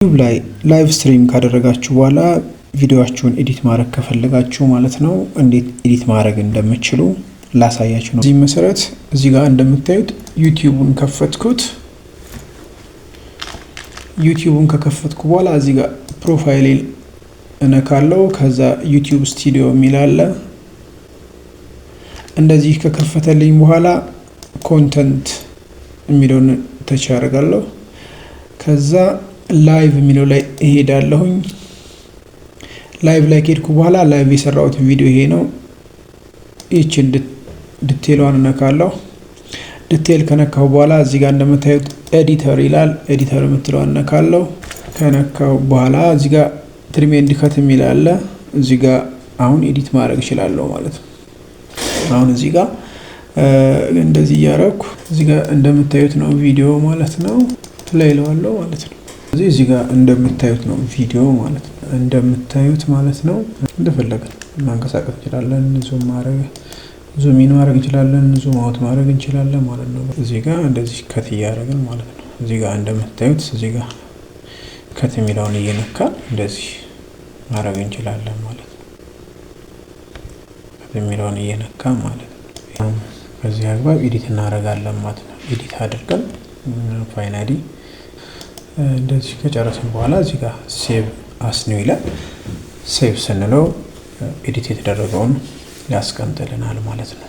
ዩቲዩብ ላይ live stream ካደረጋችሁ በኋላ ቪዲዮአችሁን edit ማድረግ ከፈለጋችሁ ማለት ነው፣ እንዴት edit ማድረግ እንደምትችሉ ላሳያችሁ ነው። በዚህ መሰረት እዚህ ጋር እንደምታዩት ዩቲዩቡን ከፈትኩት። ዩቲዩቡን ከከፈትኩ በኋላ እዚህ ጋር profile እነካለው። ከዛ YouTube Studio የሚል አለ። እንደዚህ ከከፈተልኝ በኋላ content የሚለውን touch አደርጋለሁ። ከዛ live የሚለው ላይ እሄዳለሁኝ። Live ላይ ከሄድኩ በኋላ live የሰራሁት ቪዲዮ ይሄ ነው። ይህችን detail ኧን እነካለሁ። Detail ከነካሁ በኋላ እዚህ ጋር እንደምታዩት editor ይላል። Editor የምትለዋን እነካለሁ። ከነካሁ በኋላ እዚህ ጋር trim and cut የሚል አለ። እዚህ ጋር አሁን edit ማድረግ እችላለሁ ማለት ነው። አሁን እዚህ ጋር እንደዚህ እያረኩ እዚህ ጋር እንደምታዩት ነው ቪዲዮ ማለት ነው። Play እለዋለሁ ማለት ነው። እዚህ ጋር እንደምታዩት ነው ቪዲዮ ማለት ነው። እንደምታዩት ማለት ነው። እንደፈለግን ማንቀሳቀስ እንችላለን። Zoom ማድረግ፣ zoom in ማድረግ እንችላለን። Zoom out ማድረግ እንችላለን ማለት ነው። እዚህ ጋር እንደዚህ cut እያደረግን ማለት ነው። እዚህ ጋር እንደምታዩት እዚህ ጋር cut የሚለውን እየነካን እንደዚህ ማድረግ እንችላለን ማለት ነው። Cut የሚለውን እየነካን ማለት ነው። በዚህ አግባብ edit እናደርጋለን ማለት ነው። Edit አድርገን finally እንደዚህ ከጨረስን በኋላ እዚህ ጋር save as new ይላል። Save ስንለው edit የተደረገውን ያስቀምጥልናል ማለት ነው።